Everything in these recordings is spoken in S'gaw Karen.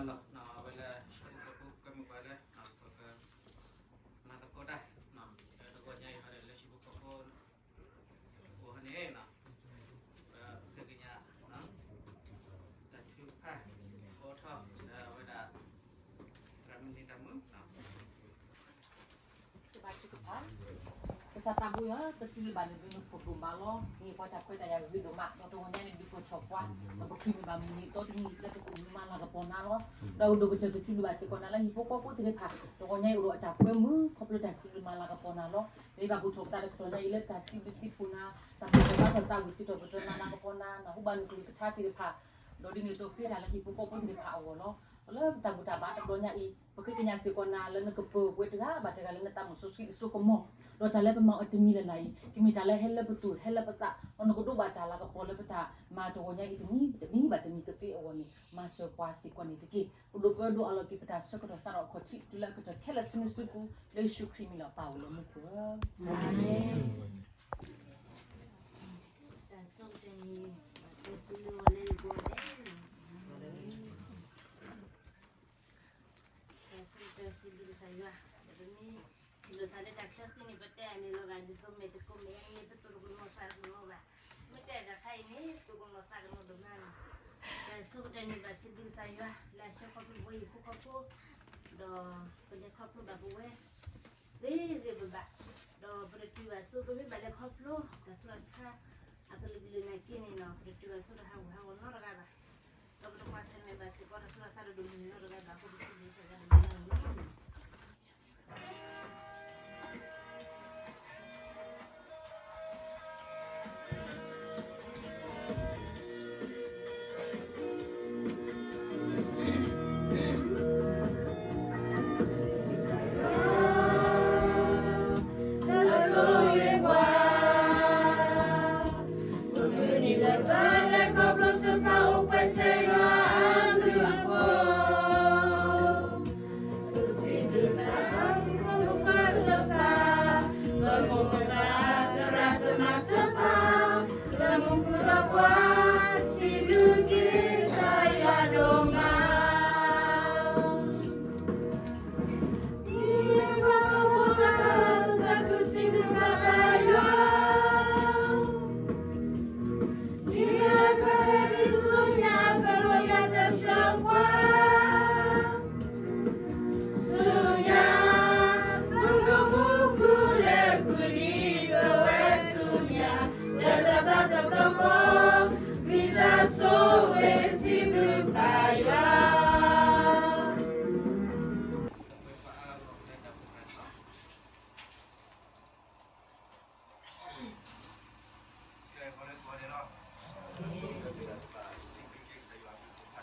လီၤ အဝဲလၢ ဟံၣ်ဖိဃီဖိကမ့ၢ်ပှၤလၢ ပက မၤသကိးတၢ် တဂီၤညါအံၤ လၢဟံၣ်ဖိဃီဖိ အိၣ်ဟဲန့ၣ် ပဃ့ကညး တၢ်ထုကဖၣ် အိးထီၣ် လၢအဝဲဒၣ် သရၣ်မုၣ်န့ၣ်တၢ်မုာ် ကစၢ်တၢ်ဘျုးယွၤ ပစံးဘျုးဘၣ်နဘျုးနဖှိၣ်ဒိၣ်မးလီၤ. မ့ၢ်ပှၤတၢ်ခွဲးတၢ်ယာ်ဂ့ၤဒိၣ်မး ဒီးတဂီၤညါန့ၣ် ဒုးကီၢ်ဆီၣ်ပှၤ ဒီးပချုးန့ၢ်ဘၣ်မုၢ်နံၤအသီတနံၤ လၢပကအိၣ်မူမၤလၤကပီၤနၤလီၤ. ဒီးအိၣ်ဒိၣ်ကတၢၢ်ပစံးဘျုးဘၣ်စ့ၢ်ကီးနၤလၢဟံၣ်ဖိဃီဖိသ့ၣ်တဖၣ် တဂီၤညါအံၤအိၣ်ဒီးအတၢ်ကွဲမုာ် ခီဖျိတၢ်စံးဘျုးမၤလၤကပီၤနၤလီၤ. ဒီးဘၣ်ဘူၣ်ထီၣ်ပသးဒီးကတီၢ်ညါအံၤလၢတၢ်စံးဘျုးစံးဖှိၣ်နၤ တၢ်ပၢၢ်ထီၣ်ဘါထီၣ်သးဝံၤစံးထီၣ်ပတြၢၤနၤလၤကပီၤနၤ နၢ်ဟူဘၣ်နကလုၢ်ကထါသ့ၣ်တဖၣ် ဒီးဒ်န့ၣ်အသိးဃ့တၢ်လၢဟံၣ်ဖိဃီဖိသ့ၣ်တဖၣ်အဂီၢ်လီၤ. ဒီးလၢတၢ်ဘူၣ်တၢ်ဘါတဘျီညါအံၤ ပဃ့ကညးစ့ၢ်ကီးနၤလၢနကပၢၤပှဲၤတဂၤဘၣ်တဂၤ လၢနသးမုၢ်စီဆှံအစိကမီၤ, ဒီးတၢ်လၢပမၤအီၤတမံၤလၢ်လၢ်အံၤ ကမ့ၢ်တၢ်လၢဟဲလၢပသူၣ်ဟဲလၢပသး ဒီးနကဒိးဘၣ်တၢ်လၤကပီၤလၢပတၢ်မၤတဂီၤညါအံၤတနံၤ တနံၤဘၣ်တနံၤကသ့အဂီၢ်န့ၣ် မၤစၢၤပှၤစ့ၢ်ကီးန့ၣ်တက့ၢ်. ပဒိးပၢဒိးအးလီၤက့ၤပတၢ်ဆၢကတီၢ်စးထီၣ်အခီၣ်ထံး တုၤလၢအကတၢၢ်ခဲလၢာ်ဆူနစုပူၤ လၢယ့ၣ်ၡူးခရံာ်မံၤလီၤ ပၢ်အိၣ်လၢမူခိၣ်ဧၢ အၤမ့ၣ်. တၢ်ဆိကတၢၢ်န့ၣ် ပှၤတဲသုလၢဝဲလၢယဂီၢ်လဲၣ်န့ၣ် တၢ်ဆိကတၢၢ်စံးဘျုးကစၢ်ယွၤ ဒီးပမ့ၢ်ထံၣ်လိာ်သးလၢတၢ်ချၢဃံန့ၣ် ပတဲအန့ၣ်လီၤဂာ်ဒ်သိးမဲာ်တကိးမဲာ်ညါန့ၣ် ပသူၣ်တကလီၤသးတကလီၤဘၣ်. မ့ၢ်တဲတၢ်ခါအံၤန့ၣ် သူၣ်ကလီၤသးကလီၤဒိၣ်မးလီၤ. တၢ်ဆိကတၢၢ်န့ၣ် ဘၣ်စံးဘျုးကစၢ်ယွၤ လၢအဆှၢခီဖျိပဝဲဟံၣ်ဖိဃီဖိ ဒီးပလဲၤခီဖျိဘၣ်ပဝဲ သ့သ့ဘၣ်ဘၣ်, ဒီးပတတုၤဘၣ်ဆိ ပမ့ၢ်ဘၣ်လဲၤခီဖျိ တၢ်ဆူးတၢ်ဆါ အကလုာ်ကလုာ်နာ်က့န့ၣ်နီၤ ပတတုၤဘၣ်ဆိတဟးဂူာ်ဟးဂီၤနီတဂၤဘၣ်, ဒီးပတကွၢ်ဆၢၣ်မဲာ်ဘၣ်စ့ၢ်ကီးတၢ်ဆူးတၢ်ဆါတ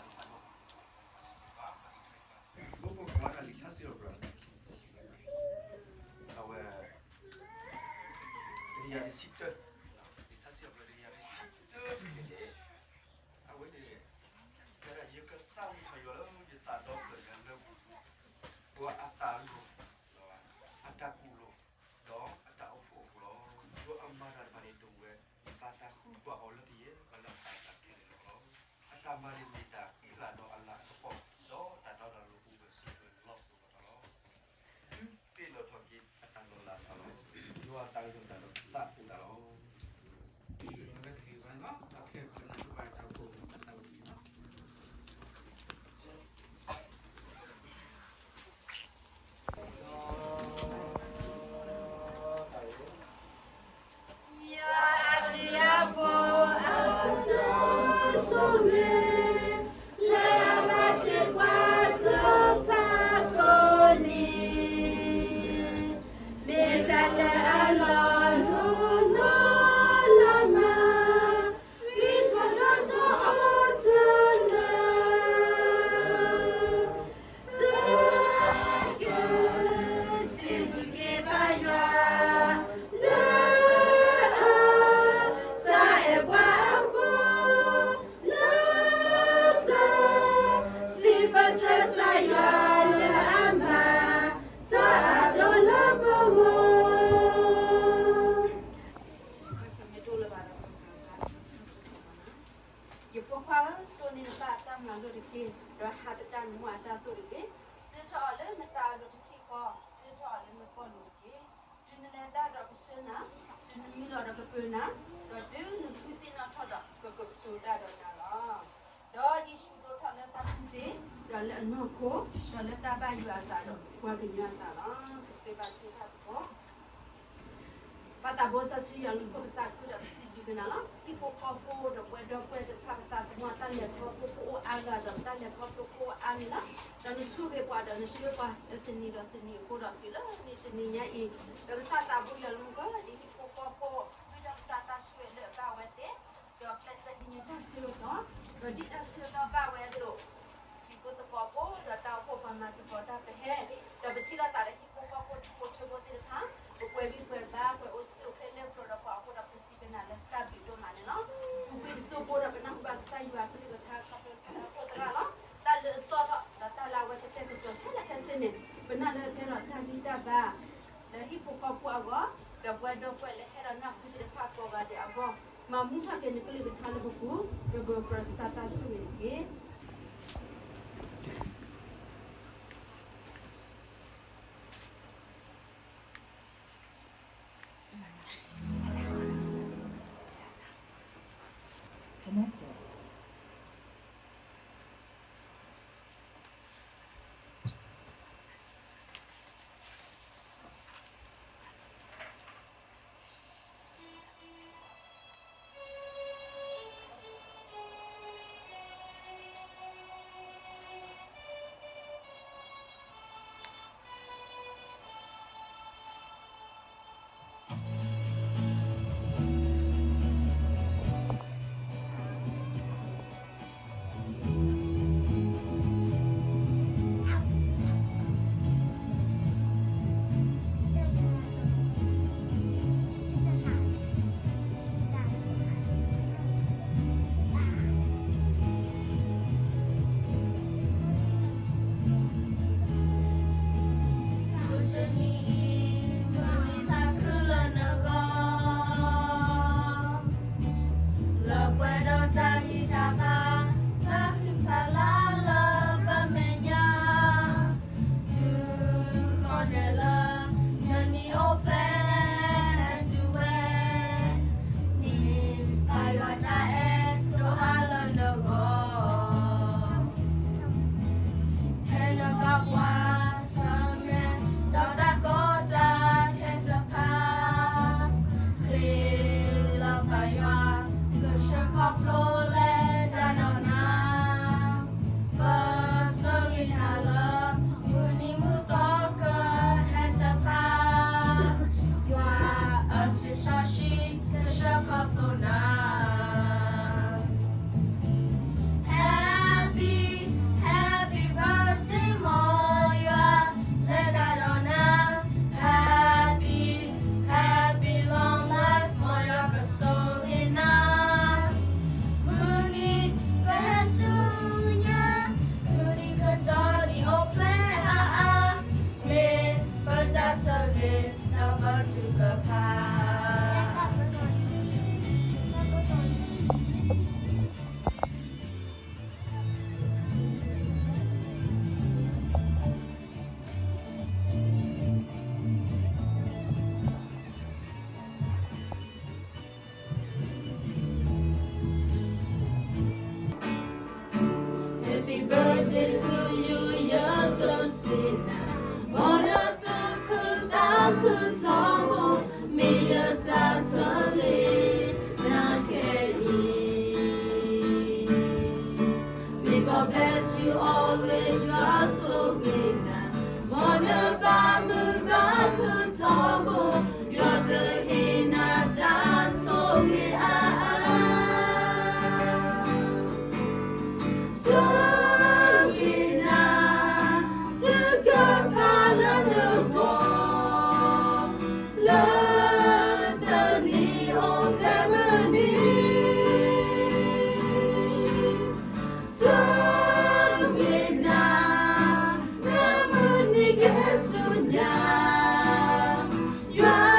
ဒိၣ်မုၢ်နီတဂၤဘၣ် အဃိပစံးဘျုးကစၢ်ယွၤတမံၤလီၤ. အဝဲ တကယၤတဆံတၢ, လံာ်ထါစံးထီၣ်ပတြၢၤ တကယၤတဆံတၢန့ၣ် အဝဲန့ၣ် တဲဒၣ်ယကသၣ်ဝံၤထီၣ်ယွၤလၢယသးဒီဖျၢၣ်ညါလၢ ပှၤအတၢ်လိၤ အတၢ်ကူၣ်လိၤ ဒီးအတၢ်အိၣ်ဖှိၣ်အပူၤလီၤ. ယွၤအမၤတၢ်တဖၣ်န့ၣ်ဒိၣ်ဝဲ ဘၣ်တၢ်ဃုကွၢ်အီၤလၢကယဲၢ် ပှၤလၢအတၢ်သးခဲလၢာ်လီၤ. အတၢ်မၤန့ၣ်မ့ၢ်တၢ်ဃံလၤဒီးအလၤအကပီၤ ဒီးတၢ်တီတၢ်လိၤအိၣ်ဝဲဆိးဝဲလီၤစိၤလီၤထီလီၤ. ဒုးသ့ၣ်နီၣ်ထီၣ်က့ၤအတၢ်လီၤလးတဖၣ်လီၤ. ယွၤအတၢ်ကတိၤတၢ်ဒီးသးအိၣ်တၢ်လီၤ. ယဖိခွါဧၢ, တိၢ်န့ၢ်နသးအတၢ်မၤလိာ်တက့ၢ်, ဒီး ယွၤဟးသတးနမိၢ်အတၢ်သိၣ်တဂ့ၤ, စုထီၣ်အီၤလၢနသးအလိၤတထံၣ်ဃီ, စုထီၣ်အီၤလၢနပီၣ်လိၤတက့ၢ်. တုၤနလဲၤတၢ်ဒီးကဆှၢနၤ, တုၤနမံလီၤဒီးကပၢၤနၤ, ဒီးတုၤနဃုသ့ၣ်နီၣ်ထီၣ်ဒီး ပကကတိၤတၢ်ဒီးနၤလီၤ. ဒီးယ့ၣ်ၡူးဒိးထီၣ်လၢတၢ်ကူၣ်သ့, ဒီးလၢအနီၢ်ခိ, ဒီးလၢတၢ်ဘၣ်ယွၤအသးဒီးပှၤကညီအသးလီၤ. ပဃ့ဘါထုကဖၣ်သကိး ပၢ်သးဘိစီဆှံယွၤလၢမူခိၣ် ပသးခုဒီးပစံးဘျုးက့ၤနၤလီၤ. ဟံၣ်ဖိဃီဖိဒီးပှၤဒီပုၢ်ဝဲၢ်သ့ၣ်တဖၣ် ပသးသမူအတၢ်လဲၤခီဖျိကအိၣ်အါဂၤဒီး ပတၢ်လဲၤခီဖျိကအိၣ်အါန့ၣ်လီၤ. ဒီးနဆိၣ်ဂ့ၤပှၤဒီးနဆှၢပှၤလၢတနံၤဒီးတနံၤအဃိဒီး တုၤလၢန့ၣ်တနံၤညါအံၤ, ဒီးကစၢ်သးဘိယွၤလၢမူခိၣ် ဒ်ဟံၣ်ဖိဃီဖိ ဃုဒီးကစၢ်တၢ်ဆိၣ်ဂ့ၤလၢအဘၣ်ဝဲသ့ၣ်, ဒီးကျဲးစၢးဟံးန့ၢ်တၢ်ဆၢကတီၢ်, ဒီးဒ်တၢ်ဆၢကတီၢ်ဘၣ်ဝဲအသိး ဟံၣ်ဖိသကိးဖိ ဒီးတၢ်အိၣ်ဖှိၣ်ပှၤမၤသကိးတၢ်ပဟဲ, ဒီးပထံၣ်လိာ်သးဒီးဟံၣ်ဖိဃီဖိထံဖိကီၢ်ဖိသ့ၣ်တဖၣ်, ပကွဲးဂံၢ်ကွဲးဘါ ကွဲးအိၣ်ဆူၣ်အိၣ်ချ့လၢပျိာ်ဒီးပှၤအဃိဒီး ပစံးဘျုးနၤလၢတၢ်ဘျုးဒိၣ်မးန့ၣ်လီၤ. ပူၤကွံာ်တစိၢ်ဖိဒီးပနၢ်ဟူဘၣ်ကစၢ်ယွၤကလုၢ်ကထါခီဖျိတၢ်အိၣ်ဖှိၣ်သရၣ်လီၤ. တၢ်လၢအသီၣ်ထီၣ် ဒီးတၢ်လၢအဝဲကတဲာ်ကတီၤခဲလၢာ်ခဲဆ့န့ၣ်, ပနာ်လၢကဲထီၣ်တၢ်ဂံၢ်တၢ်ဘါ လၢဟံၣ်ဖိဃီဖိအဂီၢ်, ဒီးပှၤဒီပုၢ်ဝဲၢ်လၢဟဲဒီးနၢ်ဟူသ့ၣ်တဖၣ်ကိးဂၤဒဲးအဂီၢ်, မၤမူထီၣ်က့ၤနကလုၢ်ကထါလၢပပူၤ, ပပၢၤပၢၤကစၢ်တၢ်ဆိၣ်ဂ့ၤတက့ၢ်. မုၢ်တနံၤအံၤ မုၢ်နံၤသးခုလၢနဂီၢ်, လၢပှဲၤဒီးတၢ်ဂံၢ်တၢ်ဘါ, တၢ်ဃံဖးလၢ်လၢပမဲာ်ညါ, တုၤဃီၤဒဲးလၢ နနံၤအိၣ်ဖျဲၣ်တုၤဝဲ, မ့ၢ်ပၢ်ယွၤတၢ်အဲၣ်ဒိၣ်အါလၢနဂီၢ် ဖဲနဘၣ်ကွၢ်ဆၢၣ်မဲာ် ဒီးတၢ်ကီတၢ်ခဲတဖၣ်, ဃ့လၢပၢ်ယွၤ ကဆှၢခီဖျိလဲၤတၢ်ဒီးနၤ, ပဆိၣ်ဂ့ၤနၤလၢ မုၢ်နံၤမုၢ်သီကဟဲတဖၣ်, ယွၤအစုစီဆှံ ကဆှၢခီဖျိနၤ. Happy, happy birthday မ်ယွၤ လဲၤတၢ်ဒီးနၤ, happy, happy long life မ်ယွၤကဆိၣ်ဂ့ၤနၤ, မုၢ်နံၤကဟဲဆူညါ, မုၢ်နံၤကတီၢ်နံၤအိၣ်ဖျဲၣ်အါအါ, မ့ၢ်ပတၢ်ဆိၣ်ဂ့ၤ ဒီးပထုကဖၣ် Happy birthday to you ယကစံးနၤ, မ်နသုးခုသးခုထီဘိ, မ့ၢ်ယတၢ်ဆိၣ်ဂ့ၤနၤခဲအံၤ May God bless you always ယွၤဆိၣ်ဂ့ၤနၤ, မ်နဘၣ်မုာ်ဘၣ်ခုၣ်ထီဘိ, ယွၤကဟ့ၣ်နၤတၢ်ဆိၣ်ဂ့ၤအါအါ ဆိၣ်ဂ့ၤနၤ တကဖးလၢနဂီၢ်, လၢတနံၤအိၣ်ဖျဲၣ်မုၢ်နံၤ ဆိၣ်ဂ့ၤနၤ, လၢမုၢ်နံၤကဟဲဆူညါ, ယွၤ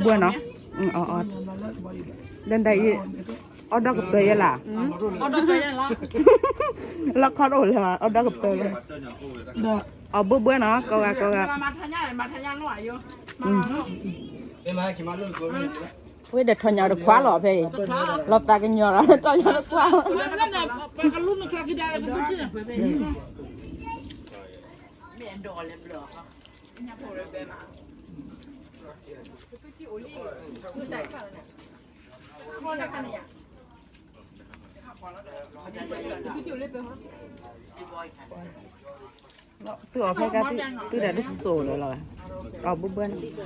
ဘှဲနီၤ, ဒ်အံၤ, အီၣ်ဒီကပၢၤယဲလၢ်, လီခီတအိၣ်လၢၤဘၣ် အီၣ်ဒီကပၢၤလၢ, အီၣ်ဘှဲဘှဲနီၤ ကိးဂၤကိးဂၤ, ဝဲဒီးထီၣ်ညါတခွါလီၤဖဲအံၤ, လီၤသးကညီၤလီၤ ထီၣ်ညါတခွါလီၤ, သုအီၣ်ဖဲကါ သုဒၣ်တစိၢ်လၢၤလီၤ, အီၣ်ဘှဲဘှဲနီၤ.